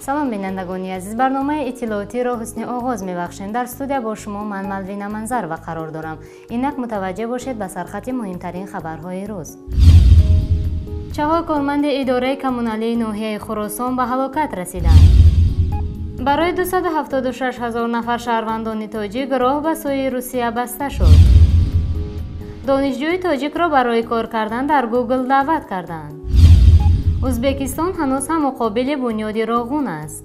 Салом, бинандагони азиз, барномаи иттилоотиро ҳусни оғоз мебахшем. Дар студия бо шумо ман Малвина Манзарова қарор дорам. Инак мутаваҷҷеҳ бошед ба сархати муҳимтарин хабарҳои рӯз. Чаҳор корманди идораи коммуналии ноҳияи Хуросон ба ҳалокат расиданд. Барои 276 ҳазор нафар шаҳрвандони тоҷик роҳ ба сӯи Русия баста шуд. Донишҷӯи тоҷикро барои кор кардан дар Гугл даъват карданд. Ӯзбекистон ҳанӯз ҳам муқобили бунёди Роғун аст.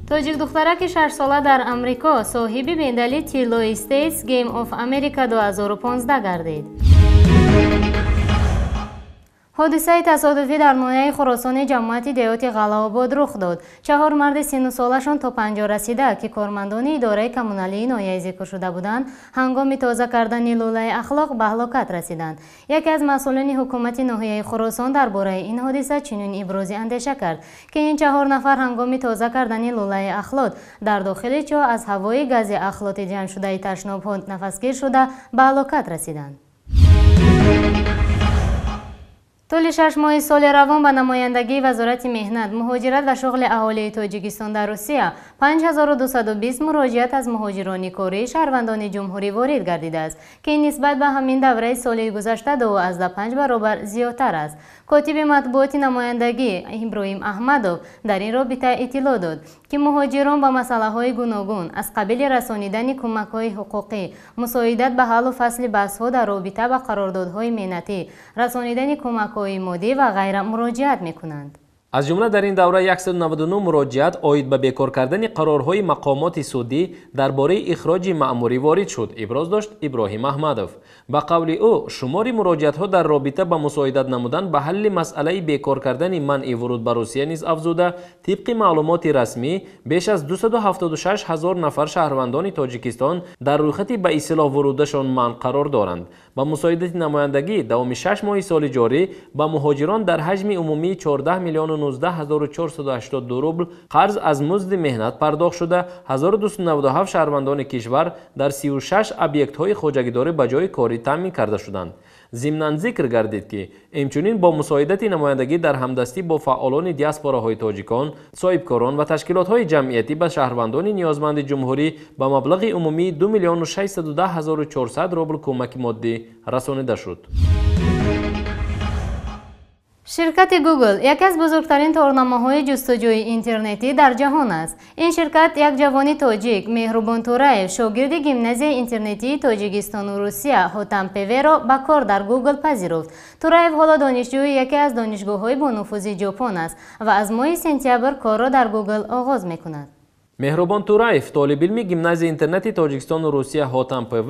Тоҷикдухтараки шашсола дар Амрико соҳиби медали тиллои States Game of America 2015 гардид. Ҳодисаи тасодуфӣ дар ноҳияи Хуросони ҷамоати деҳоти Ғалаобод рух дод. Чаҳор марди синну солашон то 50 расида, ки кормандони идораи коммуналии ноҳияи зикршуда буданд, ҳангоми тоза кардани лӯлаи ахлоқ ба ҳалокат расиданд. Яке аз масъулини ҳукумати ноҳияи Хуросон дар бораи ин ҳодиса чунин ибрози андеша кард, ки ин чаҳор нафар ҳангоми тоза кардани лӯлаи ахлот дар дохили чоҳ аз ҳавои гази ахлоти ҷамъшудаи ташнобҳо нафасгир шуда ба ҳалокат расиданд. Тӯли 6 моҳи соли равон ба намояндагии Вазорати меҳнат, муҳоҷират ва шуғли аҳолии Тоҷикистон дар Русия 5220 муроҷиат аз муҳоҷирони кории шаҳрвандони ҷумҳурӣ ворид гардидааст, ки нисбат ба ҳамин давраи соли гузашта 2,5 баробар зиёдтар аст. Котиби матбуоти намояндагӣ Иброҳим Аҳмадов дар ин робита иттилоъ дод, ки муҳоҷирон ба масъалаҳои гуногун аз қабили расонидани кӯмакҳои ҳуқуқӣ, мусоидат ба ҳаллу фасли баҳсҳо дар робита ба қарордодҳои меҳнатӣ, расонидани кӯмакҳои моддӣ ва ғайра муроҷиат мекунанд. Аз ҷумла дар ин давра 199 муроҷиат оид ба бекор кардани қарорҳои мақомоти судӣ дар бораи ихроҷи маъмурӣ ворид шуд, иброз дошт Иброҳим Аҳмадов. Ба қавли ӯ, шумори муроҷиатҳо дар робита ба мусоидат намудан ба ҳалли масъалаи бекор кардани манъи вуруд ба Русия низ афзуда, тибқи маълумоти расмӣ беш аз 276 ҳазор нафар шаҳрвандони Тоҷикистон дар рӯйхати ба истилоҳ вурудашон манъ қарор доранд. Ба мусоидати намояндагӣ давоми 6 моҳи соли ҷорӣ ба муҳоҷирон дар ҳаҷми умумии 14 миллиону 19 482 рубл қарз аз музди меҳнат пардохт шуда, 1297 шаҳрвандони кишвар дар 36 объектҳои хоҷагидорӣ ба ҷои корӣ таъмин карда шуданд. Зимнан зикр гардид, ки инчунин бо мусоидати намояндагӣ дар ҳамдастӣ бо фаъолони диаспораҳои тоҷикон, соҳибкорон ва ташкилотҳои ҷамъиятӣ ба шаҳрвандони ниёзманди ҷумҳурӣ ба маблағи умумии 2 миллиону 610 ҳазору 400 рубл кӯмаки моддӣ расонида шуд. Ширкати Google яке аз бузургтарин торнамоҳои ҷустуҷӯи интернетӣ дар ҷаҳон аст. Ин ширкат як ҷавони тоҷик, Меҳрубон Тураев, шогирди гимназияи интернетии Тоҷикистону Русия Ҳотам ПВ-ро ба кор дар Google пазируфт. Тураев ҳоло донишҷӯи яке аз донишгоҳҳои бонуфузи Ҷопон аст ва аз моҳи сентябр корро дар Google оғоз мекунад. Меҳрубон Тураев, толибилми гимназияи интернети Тоҷикистону Русия Ҳотам ПВ,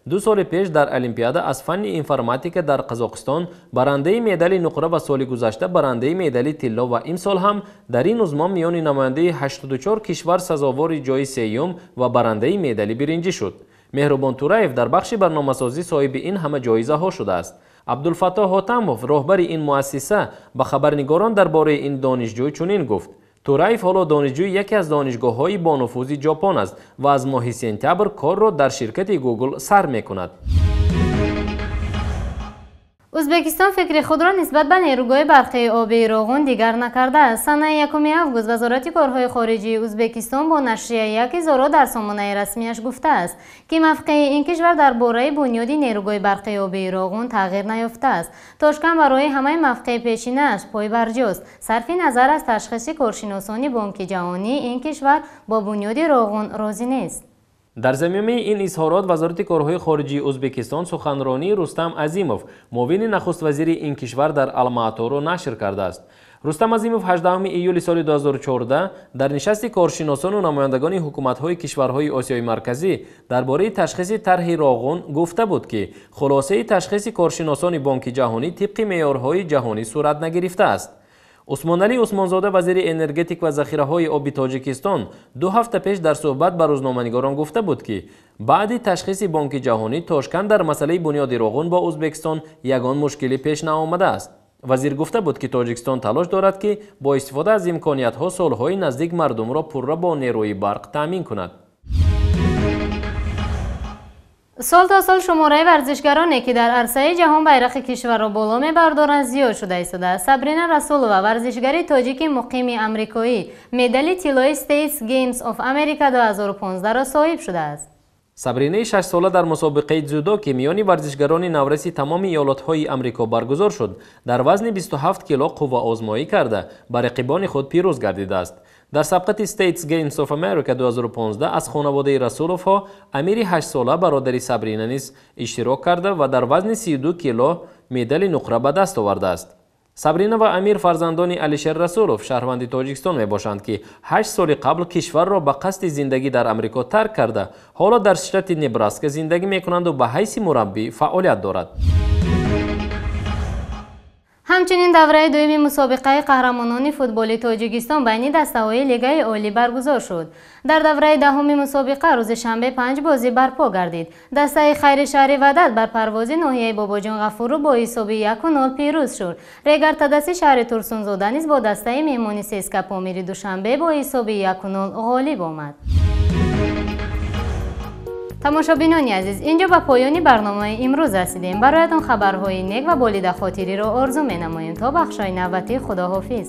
2 соли пеш дар олимпиада аз фанни информатика дар Қазоқистон барандаи медали нуқра ва соли гузашта барандаи медали тилло ва имсол ҳам дар ин озмон миёни намояндаи 84 кишвар сазовори ҷои сеюм ва барандаи медали биринҷӣ шуд. Меҳрубон Тураев дар бахши барномасозӣ соҳиби ин ҳама ҷоизаҳо шудааст. Абдулфаттоҳ Ҳотамов, роҳбари ин муассиса, ба хабарнигорон дар бораи ин донишҷӯ чунин гуфт: Тураев ҳоло донишҷӯи яке аз донишгоҳҳои бонуфузи Ҷопон аст ва аз моҳи сентябр корро дар ширкати Гугл сар мекунад. Ӯзбекистон фикри худро нисбат ба нерӯгоҳи барқии обии Роғун дигар накардааст. Санаи 1 август Вазорати корҳои хориҷии Ӯзбекистон бо нашрияи як изҳорот дар сомонаи расмияш гуфтааст, ки мавқеи ин кишвар дар бораи бунёди нерӯгоҳи барқии обии Роғун тағйир наёфтааст. Тошканд барои ҳамаи мавқеи пешинааш пойбарҷост. Сарфи назар аз ташхиси коршиносони Бонки Ҷаҳонӣ, ин кишвар бо бунёди Роғун розӣ нест. Дар замимаи ин изҳорот Вазорати корҳои хориҷии Ӯзбекистон суханронии Рустам Азимов, муовини нахуствазири ин кишвар дар Алмааторо нашр кардааст. Рустам Азимов 18 июли соли 2014 дар нишасти коршиносону намояндагони ҳукуматҳои кишварҳои Осиёи Марказӣ дар бораи ташхиси тарҳи Роғун гуфта буд, ки хулосаи ташхиси коршиносони Бонки Ҷаҳонӣ тибқи меъёрҳои ҷаҳонӣ сурат нагирифтааст. Усмоналӣ Усмонзода, вазири энергетик ва захираҳои оби Тоҷикистон, 2 ҳафта пеш дар суҳбат ба рӯзноманигорон гуфта буд, ки баъди ташхиси Бонки Ҷаҳонӣ Тошканд дар масъалаи бунёди Роғун бо Ӯзбекистон ягон мушкилӣ пеш наомадааст. Вазир гуфта буд, ки Тоҷикистон талош дорад, ки бо истифода аз имкониятҳо солҳои наздик мардумро пурра бо нерӯи барқ таъмин кунад. Сол то сол шумораи варзишгароне, ки дар арсаи ҷаҳон байрақи кишварро боло мебардоранд, зиёд шуда истодааст. Сабрина Расулова, варзишгари тоҷики муқими амрикоӣ, медали тиллои States Games of America 2015-ро соҳиб шудааст. Сабринаи 6-сола дар мусобиқаи дзюдо, ки миёни варзишгарони навраси тамоми иёлотҳои Амрико баргузор шуд, дар вазни 27 кило қувваозмоӣ карда, ба рақибони худ пирӯз гардидааст. Дар сабқати States Games of America 2015 аз хонаводаи Расуловҳо Амири 8-сола, бародари Сабрина, низ иштирок карда ва дар вазни 32 кило медали нуқра ба даст овардааст. Сабрина ва Амир фарзандони Алишер Расулов, шаҳрванди Тоҷикистон мебошанд, ки 8 соли қабл кишварро ба қасди зиндагӣ дар Амрико тарк карда, ҳоло дар штати Небраска зиндагӣ мекунанду ба ҳайси мураббӣ фаъолият дорад. Ҳамчунин давраи дуюми мусобиқаи қаҳрамонони футболи Тоҷикистон байни дастаҳои Лигаи олӣ баргузор шуд. Дар давраи даҳуми мусобиқа рӯзи шанбе панҷ бозӣ барпо гардид. Дастаи Хайри шаҳри Ваҳдат бар Парвози ноҳияи Бобоҷон Ғафуров бо ҳисоби 1-0 пирӯз шуд. Регар Тадаси шаҳри Турсунзода низ бо дастаи меҳмони ЦСКА Помири Душанбе бо ҳисоби 1-0 ғолиб омад. Тамошобинони азиз, инҷо ба поёни барномаи имрӯз расидем. Бароятон хабарҳои нек ва болидахотириро орзу менамоем. То бахшҳои навбатӣ, худоҳофиз.